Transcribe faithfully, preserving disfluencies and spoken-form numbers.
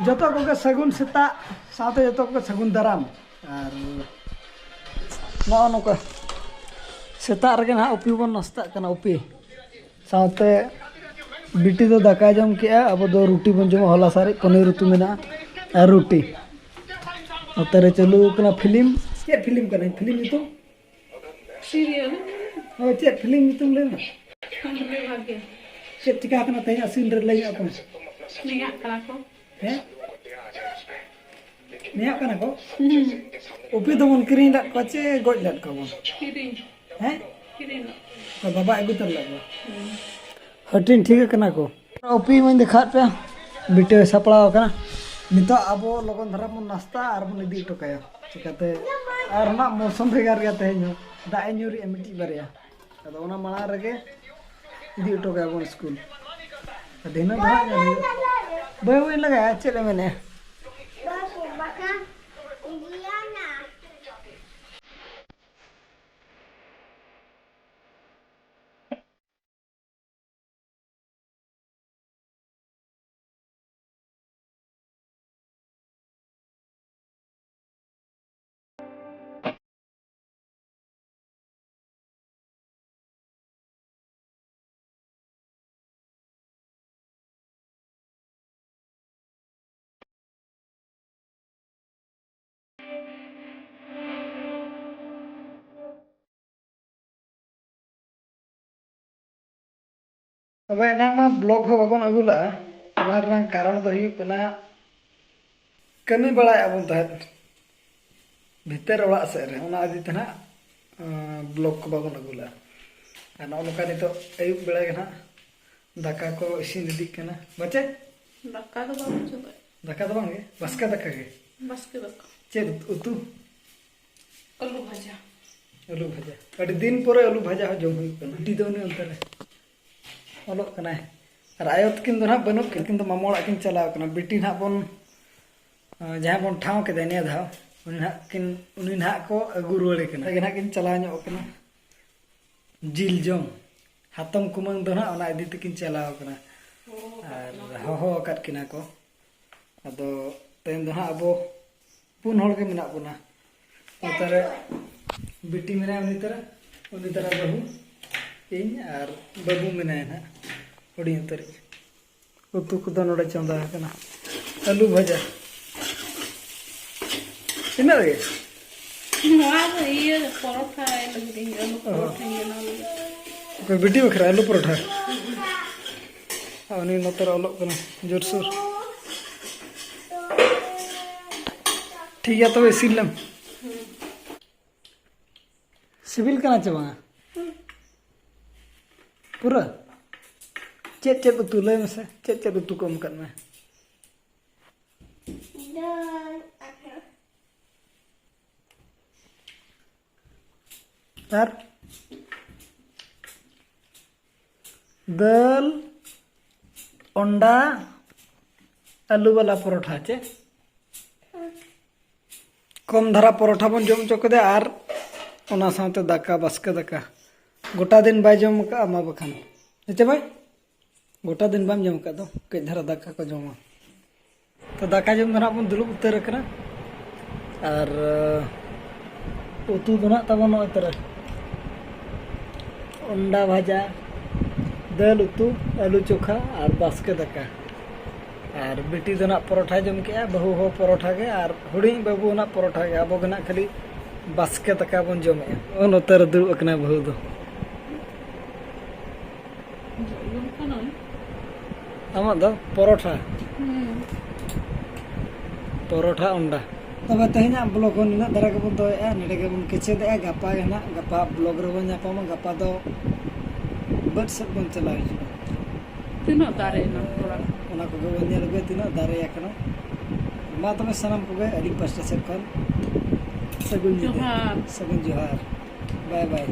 ᱡᱚᱛᱚ ᱠᱚᱜᱮ ᱥᱟᱹᱜᱩᱱ ᱥᱮᱛᱟᱜ, ᱥᱟᱶᱛᱮ ᱡᱚᱛᱚ ᱠᱚᱜᱮ ᱥᱟᱹᱜᱩᱱ ᱫᱟᱨᱟᱢ᱾ ᱟᱨ ᱱᱚᱜᱼᱚ ᱱᱚᱝᱠᱟ ᱥᱮᱛᱟᱜ ᱨᱮᱜᱮ ᱱᱟᱦᱟᱜ ᱩᱯᱤ ᱵᱚᱱ ᱱᱟᱥᱛᱟᱜ ᱠᱟᱱᱟ, ᱩᱯᱤ᱾ ᱥᱟᱶᱛᱮ ᱵᱤᱴᱤ ᱫᱚ ᱫᱟᱠᱟᱭ ᱡᱚᱢ ᱠᱮᱜᱼᱟ, ᱟᱵᱚ ᱫᱚ ᱨᱩᱴᱤ ᱵᱚᱱ ᱡᱚᱢᱟ, ᱦᱚᱞᱟ ᱥᱟᱨᱮᱡ ᱯᱟᱱᱤᱨ ᱩᱛᱩ ᱢᱮᱱᱟᱜᱼᱟ ᱟᱨ ᱨᱩᱴᱤ᱾ ᱱᱚᱛᱮ ᱨᱮ ᱪᱟᱹᱞᱩ ᱟᱠᱟᱱᱟ ᱯᱷᱤᱞᱢ᱾ ᱪᱮᱫ ᱯᱷᱤᱞᱢ ᱠᱟᱱᱟ? ᱯᱷᱤᱞᱢ ᱧᱩᱛᱩᱢ? ᱥᱤᱨᱤᱭᱟᱞ᱾ ᱦᱳᱭ, ᱪᱮᱫ ᱯᱷᱤᱞᱢ ᱧᱩᱛᱩᱢ ᱞᱟᱹᱭ ᱢᱮ? ᱵᱷᱟᱜᱮ ᱵᱷᱟᱜᱮ᱾ ᱪᱮᱫ ᱪᱤᱠᱟ ᱠᱟᱱᱟ ᱛᱮᱦᱮᱧᱟᱜ ᱥᱤᱱ ᱨᱮ? ᱞᱟᱹᱭ ᱧᱚᱜ ᱟᱠᱚ ᱢᱮ᱾ ᱱᱮᱭᱟᱜ ᱠᱟᱱᱟ ᱠᱚ᱾ ᱦᱮᱸ? ᱱᱮᱭᱟᱜ ᱠᱟᱱᱟ ᱠᱚ? ᱦᱩᱸ᱾ ᱩᱯᱤ ᱫᱚᱵᱚᱱ ᱠᱤᱨᱤᱧ ᱞᱮᱫ ᱠᱚᱣᱟ ᱪᱮ ᱜᱚᱡ ᱞᱮᱫ ᱠᱚᱣᱟ ᱵᱚᱱ? ᱠᱤᱨᱤᱧ᱾ ᱦᱮᱸ? ᱠᱤᱨᱤᱧ ᱞᱮᱫ ᱠᱚᱣᱟ᱾ ᱛᱚ ᱵᱟᱵᱟ ᱟᱹᱜᱩ ᱩᱛᱟᱹᱨ ᱞᱮᱫ ᱠᱚᱣᱟ? ᱦᱩᱸ᱾ ᱦᱟᱹᱴᱤᱧ ᱴᱷᱤᱠ ᱟᱠᱟᱱᱟ ᱠᱚ᱾ ᱩᱯᱤ ᱢᱟᱧ ᱫᱮᱠᱷᱟᱣᱟᱫ ᱯᱮᱭᱟ, ᱵᱤᱴᱟᱹ ᱥᱟᱯᱲᱟᱣ ᱟᱠᱟᱱᱟ᱾ ᱱᱤᱛᱚᱜ ᱟᱵᱚ ᱞᱚᱜᱚᱱ ᱫᱷᱟᱨᱟ ᱵᱚᱱ ᱱᱟᱥᱛᱟ ᱟᱨ ᱵᱚᱱ ᱤᱫᱤ ᱦᱚᱴᱚ ᱠᱟᱭᱟ᱾ ᱪᱤᱠᱟᱹᱛᱮ ᱟᱨ ᱱᱟᱜ ᱢᱳᱥᱚᱢ ᱵᱷᱮᱜᱟᱨ ᱜᱮᱭᱟ ᱛᱮᱦᱮᱧ ᱦᱚᱸ, ᱫᱟᱜ ᱮ ᱧᱩᱨᱮᱜᱼᱟ ᱢᱤᱫᱴᱤᱡ ᱵᱟᱨᱭᱟ᱾ ᱟᱫᱚ ᱚᱱᱟ ᱢᱟᱲᱟᱝ ᱨᱮᱜᱮ ᱤᱫᱤ ᱦᱚᱴᱚ ᱠᱟᱭᱟ ᱵᱚᱱ ᱥᱠᱩᱞ᱾ ᱟᱨ ᱫᱷᱤᱱᱟᱹᱱ ᱫᱚ ᱦᱟᱸᱜ ᱧᱮᱞ ᱦᱩᱭᱩᱜᱼᱟ᱾ ᱵᱟᱹᱭ ᱵᱟᱹᱭ ᱞᱟᱜᱟᱭᱟ, ᱪᱮᱫ ᱮ ᱢᱮᱱᱮᱜᱼᱟ? ᱛᱚᱵᱮ ᱮᱱᱟᱝ ᱢᱟ ᱵᱞᱚᱜ ᱦᱚᱸ ᱵᱟᱵᱚᱱ ᱟᱹᱜᱩ ᱞᱟᱜᱼᱟ᱾ ᱚᱱᱟ ᱨᱮᱱᱟᱜ ᱠᱟᱨᱚᱱ ᱫᱚ ᱦᱩᱭᱩᱜ ᱠᱟᱱᱟ, ᱠᱟᱹᱢᱤ ᱵᱟᱲᱟᱭᱮᱫ ᱵᱚᱱ ᱛᱟᱦᱮᱸᱫ ᱵᱷᱤᱛᱟᱹᱨ ᱚᱲᱟᱜ ᱥᱮᱫ ᱨᱮ, ᱚᱱᱟ ᱤᱫᱤ ᱛᱮ ᱱᱟᱦᱟᱜ, ᱟᱸ, ᱵᱞᱚᱜ ᱠᱚ ᱵᱟᱵᱚᱱ ᱟᱹᱜᱩ ᱞᱟᱜᱼᱟ᱾ ᱟᱨ ᱱᱚᱜᱼᱚ ᱱᱚᱝᱠᱟ ᱱᱤᱛᱚᱜ ᱟᱹᱭᱩᱵ ᱵᱮᱲᱟ ᱜᱮ ᱱᱟᱦᱟᱜ ᱫᱟᱠᱟ ᱠᱚ ᱤᱥᱤᱱ ᱤᱫᱤᱜ ᱠᱟᱱᱟ᱾ ᱵᱟᱪᱮ? ᱫᱟᱠᱟ ᱫᱚ ᱵᱟᱵᱚᱱ ᱪᱚᱸᱫᱟᱭᱟ᱾ ᱫᱟᱠᱟ ᱫᱚ ᱵᱟᱝ ᱜᱮ, ᱵᱟᱥᱠᱮ ᱫᱟᱠᱟ ᱜᱮ᱾ ᱵᱟᱥᱠᱮ ᱫᱟᱠᱟ᱾ ᱪᱮᱫ ᱩᱛᱩ? ᱟᱹᱞᱩ ᱵᱷᱟᱡᱟ᱾ ᱟᱹᱞᱩ ᱵᱷᱟᱡᱟ᱾ ᱟᱹᱰᱤ ᱫᱤᱱ ᱯᱚᱨᱮ ᱟᱹᱞᱩ ᱵᱷᱟᱡᱟ ᱦᱚᱸ ᱡᱚᱢ ᱦᱩᱭᱩᱜ ᱠᱟᱱᱟ᱾ ᱵᱤᱴᱤ ᱫᱚ ᱩᱱᱤ ᱚᱱᱛᱮ ᱨᱮ ᱚᱞᱚᱜ ᱠᱟᱱᱟᱭ᱾ ᱟᱨ ᱟᱭᱳ ᱛᱟᱹᱠᱤᱱ ᱫᱚ ᱱᱟᱦᱟᱜ ᱵᱟᱹᱱᱩᱜ ᱠᱤᱱ, ᱩᱱᱠᱤᱱ ᱫᱚ ᱢᱟᱢᱚ ᱚᱲᱟᱜ ᱠᱤᱱ ᱪᱟᱞᱟᱣ ᱠᱟᱱᱟ᱾ ᱵᱤᱴᱤ ᱱᱟᱦᱟᱜ ᱵᱚᱱ, ᱟᱸ, ᱡᱟᱦᱟᱸᱭ ᱵᱚᱱ ᱴᱷᱟᱶ ᱠᱮᱫᱮ ᱱᱤᱭᱟᱹ ᱫᱷᱟᱣ, ᱩᱱᱤ ᱱᱟᱦᱟᱜ ᱠᱤᱱ, ᱩᱱᱤ ᱱᱟᱦᱟᱜ ᱠᱚ ᱟᱹᱜᱩ ᱨᱩᱣᱟᱹᱲᱮ ᱠᱟᱱᱟ᱾ ᱚᱸᱰᱮ ᱜᱮ ᱱᱟᱦᱟᱜ ᱠᱤᱱ ᱪᱟᱞᱟᱣ ᱧᱚᱜ ᱠᱟᱱᱟ ᱡᱤᱞ ᱡᱚᱢ᱾ ᱦᱟᱛᱚᱢ ᱠᱩᱢᱟᱹᱝ ᱫᱚ ᱱᱟᱦᱟᱜ ᱚᱱᱟ ᱤᱫᱤ ᱛᱮᱠᱤᱱ ᱪᱟᱞᱟᱣ ᱠᱟᱱᱟ᱾ ᱦᱚᱦᱚ ᱟᱠᱟᱫ ᱟᱨ ᱠᱤᱱᱟ ᱠᱚ᱾ ᱦᱚᱦᱚ ᱟᱠᱟᱫ ᱠᱤᱱᱟ ᱠᱚ᱾ ᱟᱫᱚ ᱛᱮᱦᱮᱧ ᱫᱚ ᱦᱟᱸᱜ ᱟᱵᱚ ᱯᱩᱱ ᱦᱚᱲ ᱜᱮ ᱢᱮᱱᱟᱜ ᱵᱚᱱᱟ᱾ ᱱᱚᱛᱮ ᱨᱮ ᱵᱤᱴᱤ ᱢᱮᱱᱟᱭᱟ, ᱩᱱᱤ ᱛᱟᱨᱟ, ᱩᱱᱤ ᱛᱟᱨᱟ ᱵᱟᱹᱦᱩ, ᱤᱧ ᱟᱨ ᱵᱟᱹᱵᱩ ᱢᱮᱱᱟᱭᱟ ᱱᱟᱦᱟᱜ, ᱦᱩᱰᱤᱧ ᱩᱛᱟᱹᱨᱤᱡ᱾ ᱩᱛᱩ ᱠᱚᱫᱚ ᱱᱚᱰᱮ ᱪᱚᱸᱫᱟ ᱟᱠᱟᱱᱟ, ᱟᱹᱞᱩ ᱵᱷᱟᱡᱟ᱾ ᱤᱱᱟᱹ ᱨᱮᱜᱮ? ᱱᱚᱣᱟ ᱫᱚ ᱤᱭᱟᱹ ᱯᱚᱨᱚᱴᱷᱟ ᱞᱟᱹᱜᱤᱫ ᱤᱧ, ᱟᱹᱞᱩ ᱚ᱾ ᱯᱚᱨᱚᱴᱷᱟᱧ ᱵᱮᱱᱟᱣ ᱞᱟᱹᱜᱤᱫ᱾ ᱚᱠᱚᱭ ᱵᱤᱴᱤ ᱵᱟᱠᱷᱨᱟ ᱟᱹᱞᱩ ᱯᱚᱨᱚᱴᱷᱟ? ᱟᱨ ᱩᱱᱤ ᱱᱚᱛᱮ ᱨᱮ ᱚᱞᱚᱜ ᱠᱟᱱᱟ ᱡᱳᱨᱥᱳᱨ᱾ ᱴᱷᱤᱠ ᱜᱮᱭᱟ, ᱛᱚᱵᱮ ᱤᱥᱤᱱ ᱞᱮᱢ᱾ ᱥᱤᱵᱤᱞ ᱠᱟᱱᱟ ᱪᱮ ᱵᱟᱝᱟ? ᱯᱩᱨᱟᱹ? ᱪᱮᱫ ᱪᱮᱫ ᱩᱛᱩ ᱞᱟᱹᱭ ᱢᱮᱥᱮ, ᱪᱮᱫ ᱪᱮᱫ ᱩᱛᱩ ᱠᱚ ᱮᱢ ᱠᱟᱫ ᱢᱮ? ᱟᱨ ᱫᱟᱹᱞ, ᱚᱱᱰᱟ, ᱟᱹᱞᱩ ᱵᱟᱞᱟ ᱯᱚᱨᱚᱴᱷᱟ ᱪᱮ? ᱠᱚᱢ ᱫᱷᱟᱨᱟ ᱯᱚᱨᱚᱴᱷᱟ ᱵᱚᱱ ᱡᱚᱢ ᱦᱚᱪᱚ ᱠᱮᱫᱟ ᱟᱨ ᱚᱱᱟ ᱥᱟᱶᱛᱮ ᱫᱟᱠᱟ, ᱵᱟᱥᱠᱮ ᱫᱟᱠᱟ᱾ ᱜᱚᱴᱟ ᱫᱤᱱ ᱵᱟᱭ ᱡᱚᱢ ᱟᱠᱟᱫᱼᱟ ᱢᱟ ᱵᱟᱠᱷᱟᱱ᱾ ᱦᱮᱸ ᱪᱮ ᱵᱷᱟᱭ? ᱜᱚᱴᱟ ᱫᱤᱱ ᱵᱟᱢ ᱡᱚᱢ ᱟᱠᱟᱫ ᱫᱚ, ᱠᱟᱹᱡ ᱫᱷᱟᱨᱟ ᱫᱟᱠᱟ ᱠᱚ ᱡᱚᱢᱟ᱾ ᱛᱚ ᱫᱟᱠᱟ ᱡᱚᱢ ᱫᱚ ᱱᱟᱦᱟᱜ ᱵᱚᱱ ᱫᱩᱲᱩᱵ ᱩᱛᱟᱹᱨ ᱟᱠᱟᱱᱟ᱾ ᱟᱨ, ᱟᱸ, ᱩᱛᱩ ᱫᱚ ᱱᱟᱦᱟᱜ ᱛᱟᱵᱚᱱ ᱱᱚᱜᱼᱚᱭ ᱛᱚᱨᱟ᱾ ᱚᱱᱰᱟ ᱵᱷᱟᱡᱟ, ᱫᱟᱹᱞ ᱩᱛᱩ, ᱟᱹᱞᱩ ᱪᱳᱠᱷᱟ ᱟᱨ ᱵᱟᱥᱠᱮ ᱫᱟᱠᱟ᱾ ᱟᱨ ᱵᱤᱴᱤ ᱫᱚ ᱱᱟᱦᱟᱜ ᱯᱚᱨᱚᱴᱷᱟ ᱡᱚᱢ ᱠᱮᱜᱼᱟ, ᱵᱟᱹᱦᱩ ᱦᱚᱸ ᱯᱚᱨᱚᱴᱷᱟ ᱜᱮ, ᱟᱨ ᱦᱩᱰᱤᱧ ᱵᱟᱹᱵᱩ ᱦᱚᱸ ᱱᱟᱦᱟᱜ ᱯᱚᱨᱚᱴᱷᱟ ᱜᱮ᱾ ᱟᱵᱚ ᱜᱮ ᱱᱟᱦᱟᱜ ᱠᱷᱟᱹᱞᱤ ᱵᱟᱥᱠᱮ ᱫᱟᱠᱟ ᱵᱚᱱ ᱡᱚᱢᱮᱜᱼᱟ᱾ ᱱᱚᱜᱼᱚ ᱱᱚᱛᱮ ᱨᱮ ᱫᱩᱲᱩᱵ ᱟᱠᱟᱱᱟᱭ ᱵᱟᱹᱦᱩ ᱫᱚ᱾ ᱟᱢᱟᱜ ᱫᱚ ᱯᱚᱨᱚᱴᱷᱟ? ᱦᱩᱸ᱾ ᱯᱚᱨᱚᱴᱷᱟ ᱚᱱᱰᱟ᱾ ᱛᱚᱵᱮ ᱛᱮᱦᱮᱧᱟᱜ vlog ᱦᱚᱸ ᱱᱤᱱᱟᱹᱜ ᱫᱷᱟᱨᱟ ᱜᱮᱵᱚᱱ ᱫᱚᱦᱚᱭᱮᱫᱼᱟ, ᱱᱚᱰᱮ ᱜᱮᱵᱚᱱ ᱠᱮᱪᱮᱫᱮᱜᱼᱟ᱾ ᱜᱟᱯᱟ ᱜᱮ ᱱᱟᱦᱟᱜ, ᱜᱟᱯᱟ vlog ᱨᱮᱵᱚᱱ ᱧᱟᱯᱟᱢᱟ᱾ ᱜᱟᱯᱟ ᱫᱚ ᱵᱟᱹᱫᱽ ᱥᱮᱫ ᱵᱚᱱ ᱪᱟᱞᱟᱣ ᱦᱤᱡᱩᱜᱼᱟ᱾ ᱛᱤᱱᱟᱹᱜ ᱫᱟᱨᱮ ᱮᱱᱟ ᱛᱷᱚᱲᱟ? ᱚᱱᱟ ᱠᱚᱜᱮ ᱵᱚᱱ ᱧᱮᱞ ᱟᱹᱜᱩᱭᱟ, ᱛᱤᱱᱟᱹᱜ ᱫᱟᱨᱮ ᱟᱠᱟᱱᱟ᱾ ᱢᱟ ᱛᱚᱵᱮ ᱥᱟᱱᱟᱢ ᱠᱚᱜᱮ ᱟᱹᱞᱤᱧ ᱯᱟᱥᱴᱟ ᱥᱮᱫ ᱠᱷᱚᱱ ᱥᱟᱹᱜᱩᱱ ᱧᱤᱫᱟᱹ᱾ ᱡᱚᱦᱟᱨ᱾ ᱥᱟᱹᱜᱩᱱ ᱡᱚᱦᱟᱨ᱾ ᱵᱟᱭ ᱵᱟᱭ᱾